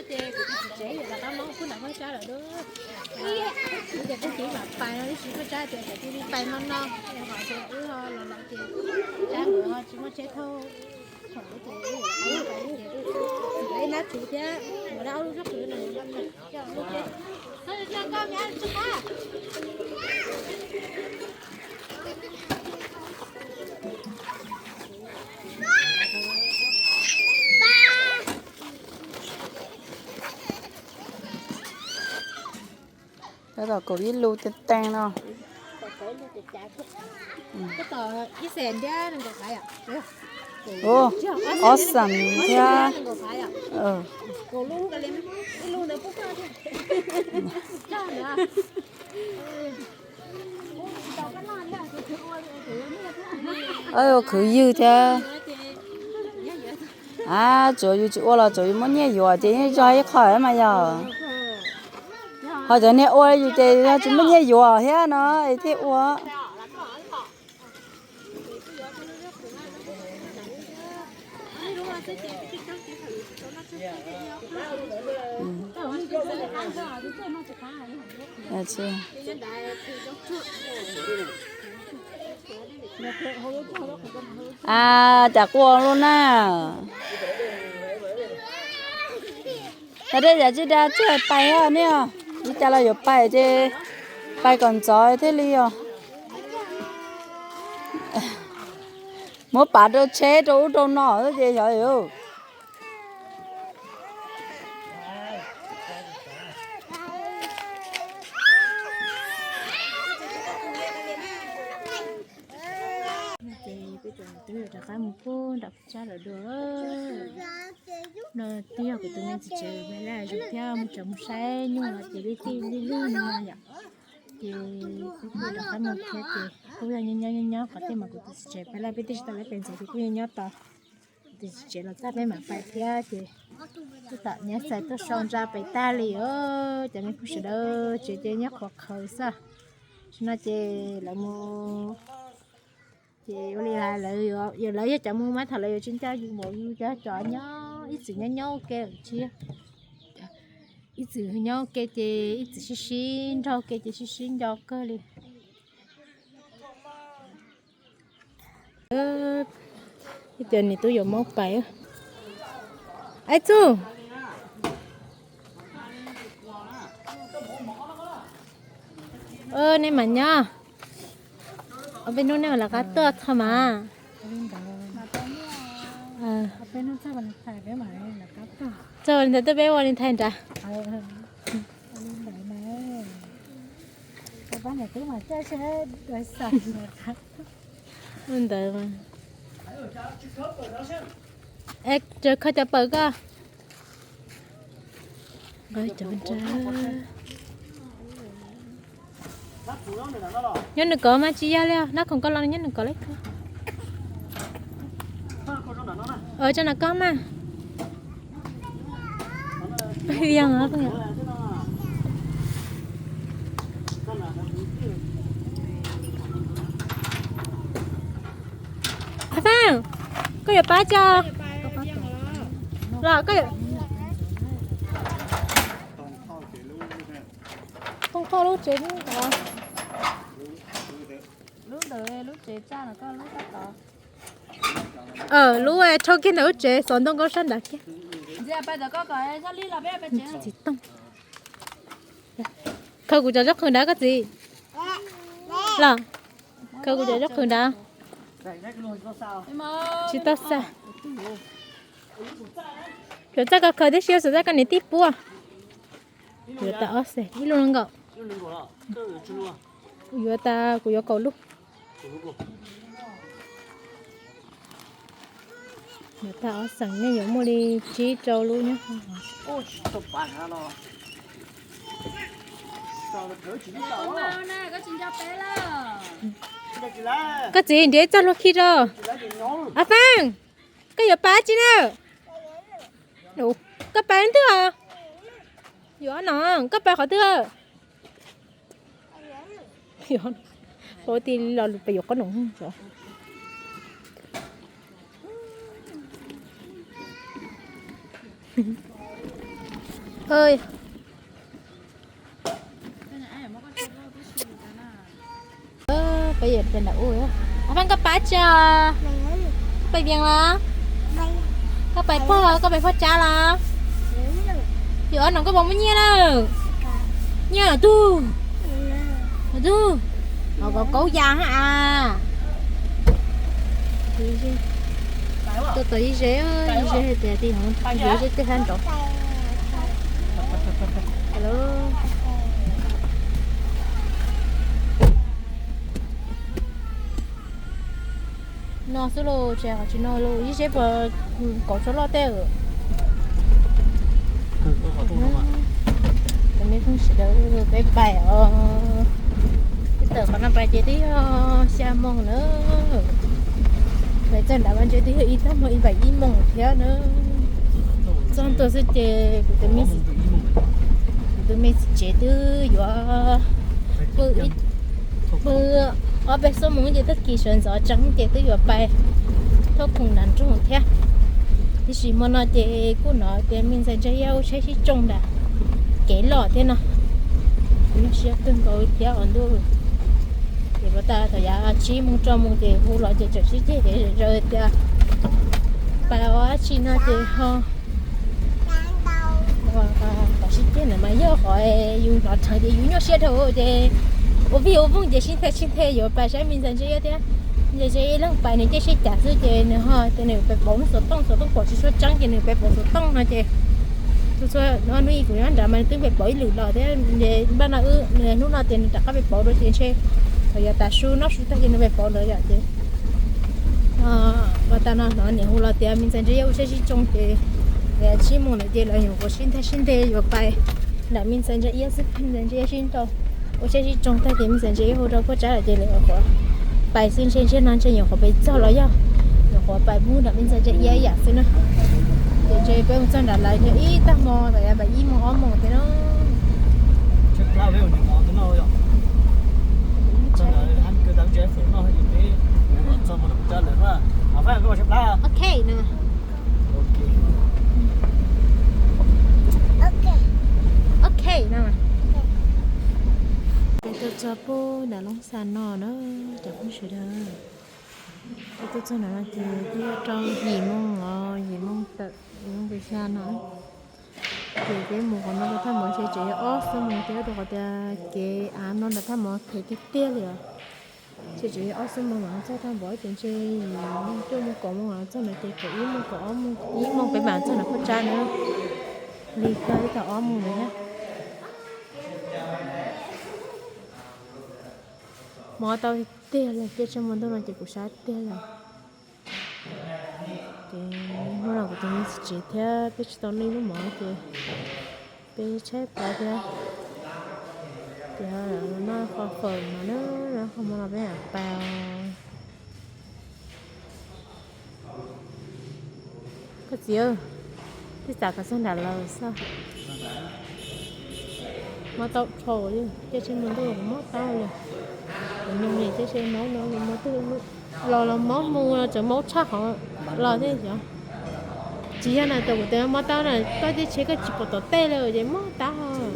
Ces kuv tus txiv tsev yog rov qab muab kuj nram muab tsab lawm duab. Ces kuj txiv mam pais no ib sim muab tsab tias txiv li pais no no, ho tias wb ho los los ces tsab nkawd ho tsis muaj tsheb thauj. Thaum ces wb ib nab tsuv thiab ua dab ob lub tsob qhwv no coj lub tsheb. Tab tom kaum ib lub teeb teeb no. Ib xees thiab nees nkaum phav. Ub, ob xees thiab. Ua khwv ywg thiab. A, tsuav yus tsis ua los tsuav yus muaj nyiaj yuav ces yeej zog ib qho mas yog. Ho cov niag ua yus ces yog tsis muaj nyiaj yuav thiab no es thiaj ua. A, cas quaj lub na. Tau dej yam tsis dag tsis pais ne, ib cas los yuav pais ces pais kom ntxov thiaj li os. Muab pav rau tsheb rau ub rau no xwb ces xyov. Ces peb cov niam tub yuav rov qab mus pub nram tsab lawm dua. No twb yog kuv tus me ntxhais tsev me laj zog thiab mus tsev mus saib nyuj los ces li tij li lwj no yom. Ces peb kuj rov qab mus thiab ces kuj yog nyob nyob nyob nyob qhov tej mas kuv tus txiv tsev peb laj peb twb tsis tau lab pes ntxaws ces kuj yog nyob tos tus txiv tsev los txaj peb mam pais thiab ces kuj tom nyab xais tuaj sau ntsa pem tag li os. Cov me phooj ywg sawv daws, tsev ces nyob qhuav qhawv xwb. Tam sim no ces lawv mus, ces ua li lawv, lawv yog cov mus mas thaum lawv yuav tsis nco yus npaum yus cov cov nyob ib txwm nyob nyob ua ke lawm thiab. Ib txwm nyob ua ke ces ib txwm sib sib nrog ua ke ces sib sib nco kawg li. Ib co niam tub yuav muab pais. Aib txuj, nej mas nyob, ob peb hnub nej mam rov qab tuaj tho mas. Txog li ntawd tuaj peb ua li ntawd nrad. Ua ntawd mas. Es khaws cov pawg koj. Nyob nws kov mas tsis yog li os, nab khoom koj los nyob nws kov li koj. Tso nram koj mas. Fab, koj yuav pab tso. Los koj yuav thooj lub tsev, lub ntawd lub tsev tsa no koj lub tod. Lub rho kiag ntawm lub tsev xov ntoo nkauj sab nrad kiag. Txiv tooj. Khaws kuv cov zaub qhwv nrad koj txiv. Los, khaws kuv cov zaub qhwv nrad. Tsis tau xa. Yuav txaj koj khaws tib si, yuav txaj koj niam tij puab. Yuav tas ob xees ib lub nees nkaum. Yuav tas kuv yuav kaum lub. Yuav tas ob xees nej yuav muaj li tsib rau lub nyob. Koj txiv nrhiav txoj hlua khi rau. A Fab, koj yuav pab tsi na? Koj pab ntwg os? Yuav no, koj pais qhov twg? Qhov twg los lus pes yuav qhob noom. Peb yuav pais nram ub. Ab Faj, koj pais tsi? Koj pais Vias los? Koj pais Phoj, koj pais Phoj Tsab los? Yuav no koj puas muaj nyiaj lawm? Nyiaj tug, tug, kaum yas ha. Tuaj tau ib zes, ib zes tias ti hov yuav zes tej hlab nrov. No xwb los tsis, qhov tsis no los ib zes puas kaum txog loj tej. Cov me phooj ywg sawv daws, peb pais os. Peb tawm qhov no pais ces twb yog xya moos na. Pais txog nram Vaj Ntse twb yog ib tag hmo ib pais ib moos thiab na. Txog ntua xwb ces kuv tus me, kuv tus me txiv tsev twb yuav pw ib, pw ob peb xuab moos ces tag kis sawv ntxov tsees ces twb yuav pais thauj khoom nram nroog thiab. Tiam sis hmo no ces kuj hnov tias me ntxhais Ntsa Iab ua tsheb sib tsoo nram kev los thiab no. Kuv nyuaj siab kawg nkaus thiab os ntuj. Ces puas tas thaum yav tsib moos rau moos ces hu los ces tseem sib ceg ces zaws tias pais ua dab tsi no ces ho Tom sib ceg ntawd mas yog qhov yus hnov rheev ces yus nyuaj siab dhau ces ua vij ua voog ces sib nthe sib nthe yuav pais saib me ntxhais Ntsa Iab thiab. Ntxhais Ntsa Iab leej pais nws caij tsheb cas xwb ces nws ho tias nws pais pauv xov tooj, xov tooj pom tsis tshua tseeb ces nws pais pauv xov tooj no ces txhua txhua hnub ib kuv nyob nrad mas nws twb pais pauv ib lwm los thiab ces npaj no wb nws hnub no tias nws rov qab pais pauv dua ces ntshe thaum yav tas su noj su tag ces nws pais pauv ntawd yom ces Ua tas no hnov niam hu los tias me ntxhais Ntsa Iab ua tsheb sib tsoo ces, tsib moos ntawd ces lawv nyuam qhuav sib nthe sib nthe yuav pais nram me ntxhais Ntsa Iab xwb, me ntxhais Ntsa Iab sib nrau ua tsheb sib tsoo tag ces me ntxhais Ntsa Iab hu rau Phoj Tsab lawm ces lawv nyuam qhuav pais xwb, ntshe ntshe no ntshe nyuam qhuav pais txog los yog nyuam qhuav pais mus nram me ntxhais Ntsa Iab ib yam xwb na. Ces ntshe peb mus txog nram lawv ntshe ib tag hmo thaum yav pais ib moos ob moos thiab na. Ok no. Peb tuaj txog pub nram Loob Xa no na, cov phooj ywg sawv daws. Peb tuaj txog nram no ces twb rau yim moos os, yim moos tawm, yim moos tawm xya no. Ces peb mus qhov no rau Thaj Mov ntshe tseem yog ob xuab moos thiab rau qhov tias kev av no nram Thaj Mov phem tiag tiag li os. Ntshe tseem yog ob xuab moos mam txog Thaj Mov ces ntshe yim moos cuaj moos kaum moos mam txog no ces kaum ib moos kaum ob moos, ib moos peb mam txog nram Phoj Tsab na. Lig kawg ib tag ob moos ntawd thiab. Mob tau tiag li, caij tsheb hmo ntuj no ces kuv sab tiag li. Ces hnub no kuv tus me txiv tsev thiab peb tsis tau noj ib lub mov ces peb tshaib plab thiab. Ces noj qho fawm no na, qhov hmo no peb mam pais. Koj txiv, twb xav kom txog nram lawm xwb. Mob taub dhau li, caij tsheb hmo ntuj mob taub li. Kuv nug ne, caij tsheb mob no mob twg, los los mob mus tseem mob tshaj qhov los thiab xyov. Tsis yog na, tau kuv tias mob taub na, koj caij tsheb koj tsis pom tom tej li ces mob taub.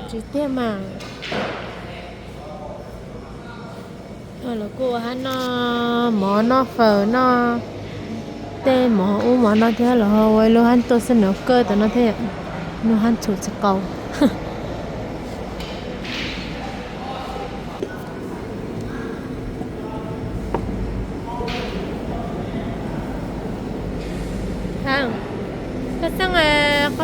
Tsis tiag mas. Lawv kuj ua hab noj mov noj fawm noj tej mov ub mov no thiab los ho ua ib lub hab tuaj xwb nov kawj tom no thiab, lub hab txhum txiv qau. Koj xeeb,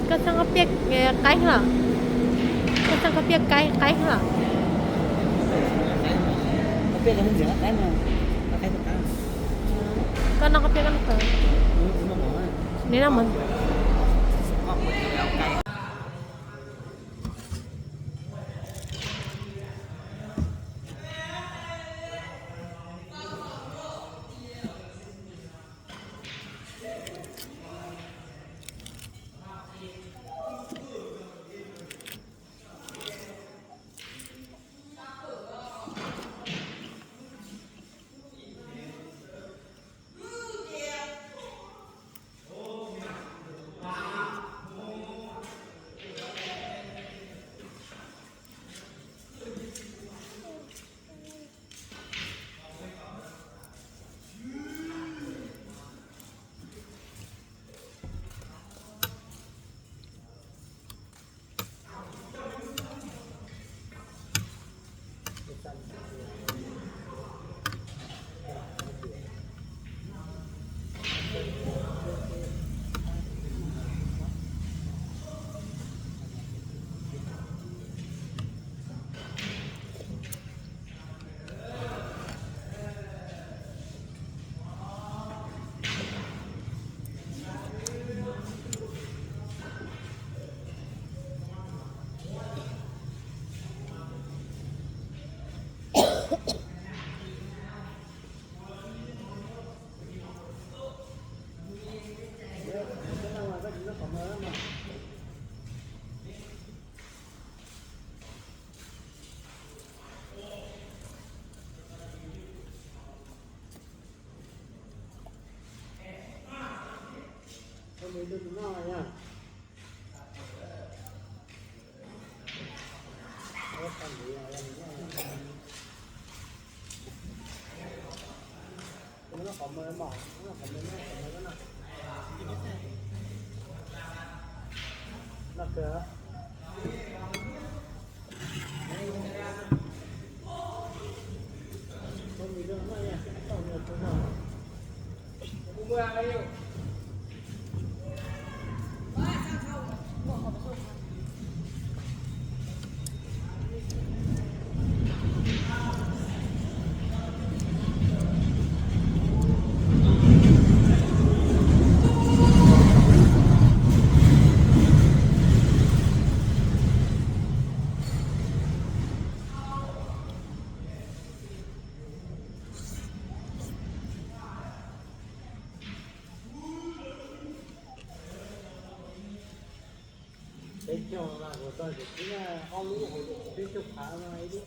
koj xeeb koj piaj qaib los? Koj xeeb koj piaj qaib qaib los? Koj noj koj piaj koj noj. Neb noj mov. Peb caug mas kuv tau tus tib ob lub, peb caug phav no ib lub.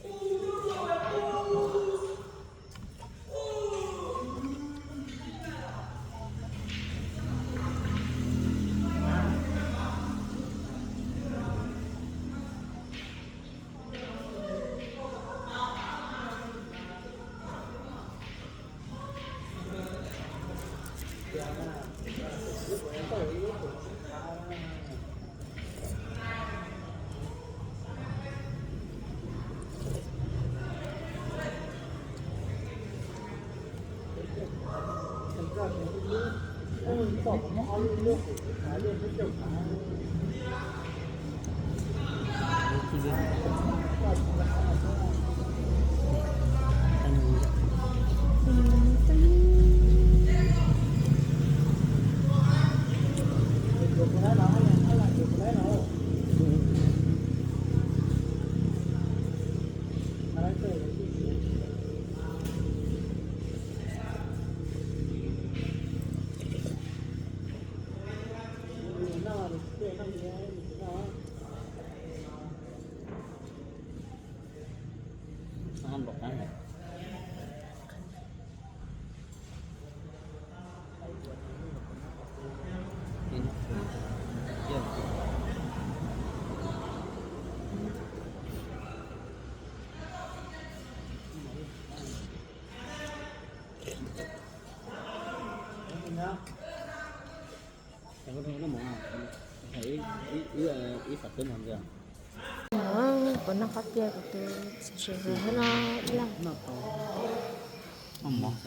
Kuv noj qab tiag, kuv tus txiv tsev no ib leeg.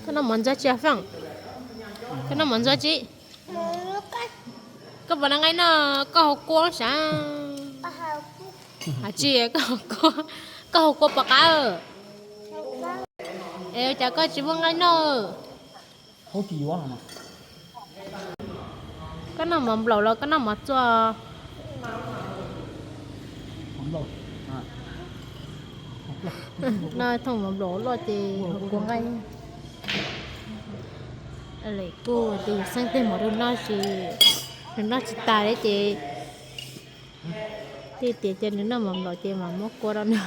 Koj noj mov ntxuav tsi, Feej? Koj noj mov ntxuav tsi? Koj puas nqa nqaij noj, koj haus kua sav? Hais tsis, koj haus kua, koj haus kua puas qab? Es ua cas koj tsis muaj nqaij noj? Koj noj mov nplaum los koj noj mov txua? Noj thooj mov nplaum loj ces haus kua nqaij. Lawv kuj tias yus xeeb tej mov rau noj tsis, nws noj tsis tas li ces, tej tias cia nws noj mov nplaum ces mam muab kua rau nws.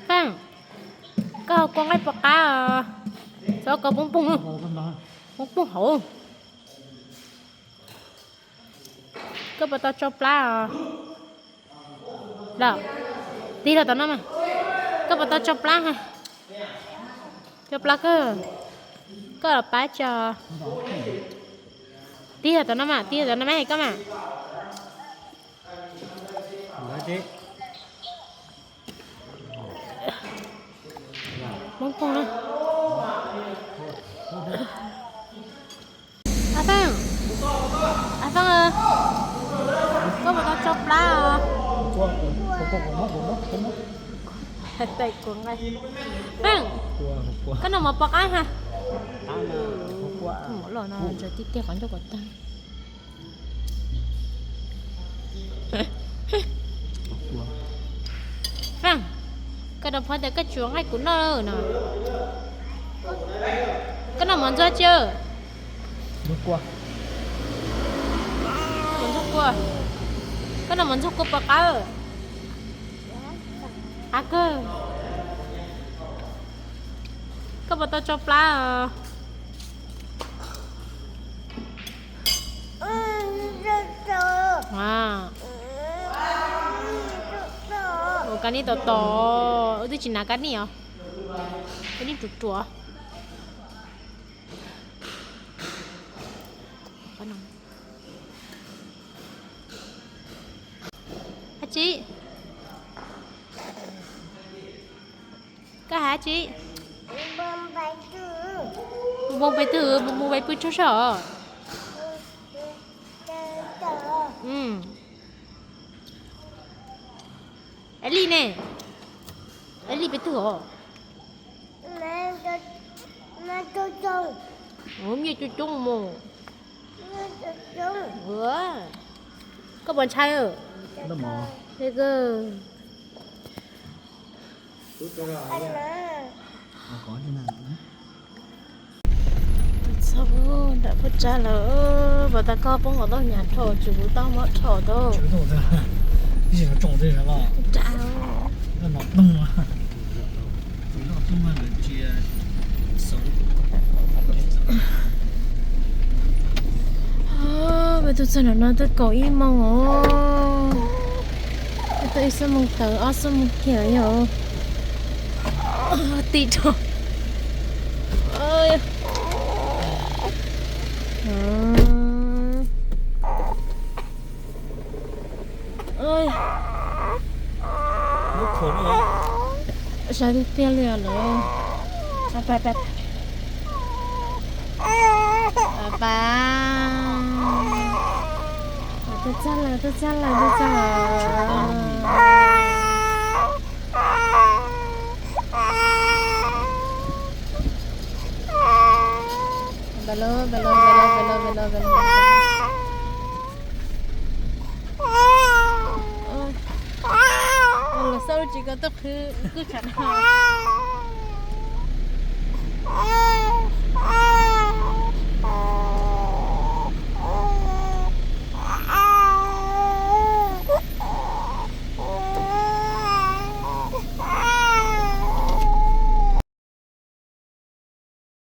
Feej, koj haus kua nqaij puas qab os? Txhob koj poob poog, poob poog hauv. Koj puas tau tsau plab os? Los, tig los tom no mas. Koj puas tau tsau plab ha? Tsau plab koj, koj los pab tso. Tig los tom no mas, tig los tom no mas hais koj mas. Poob poog na. A Feej, A Feej, koj puas tau tsau plab os? Feej, koj noj mov puas qab ha? Mov los no ntsaws tiag tiag qhov ncauj kom tag. Feej, koj rau phov tias koj tsis ua nqaij kuv noj no. Koj noj mov ntxuav tsi? Mov ntxuav kua. Koj noj mov ntxuav kua puas qab? Qab kawg. Koj puas tau tsau plab os? Kab nij tom tom, wb twb tsis hnav kab nij os. Kab nij ruam ruam. Ab tsi, koj hais tsi? Mus pais twg? Mus pais pw tsaug zog. Ab Li ne? Ab Li pais twg os? Mej coob coob mus. Koj puas ntshai? Txog nram puag tsag lawm, pas tas koj poob nkaus tau nyam rho tsis kuv tau mob rho tau. Peb tuaj txog nram no twb kaum ib moos os. Peb tuaj ib xuab moos tawm ob xuab moos kiag yog. Tim rau. Sai tiag tiag li lawm. Pais, pais, pais. Pais, pais. Tuaj txog lawm, tuaj txog lawm, tuaj txog lawm. Pais lauj, pais lauj, pais lauj, pais lauj, pais lauj, pais lauj. Los xauj tsis ko tuaj qhwv kuj tsam no.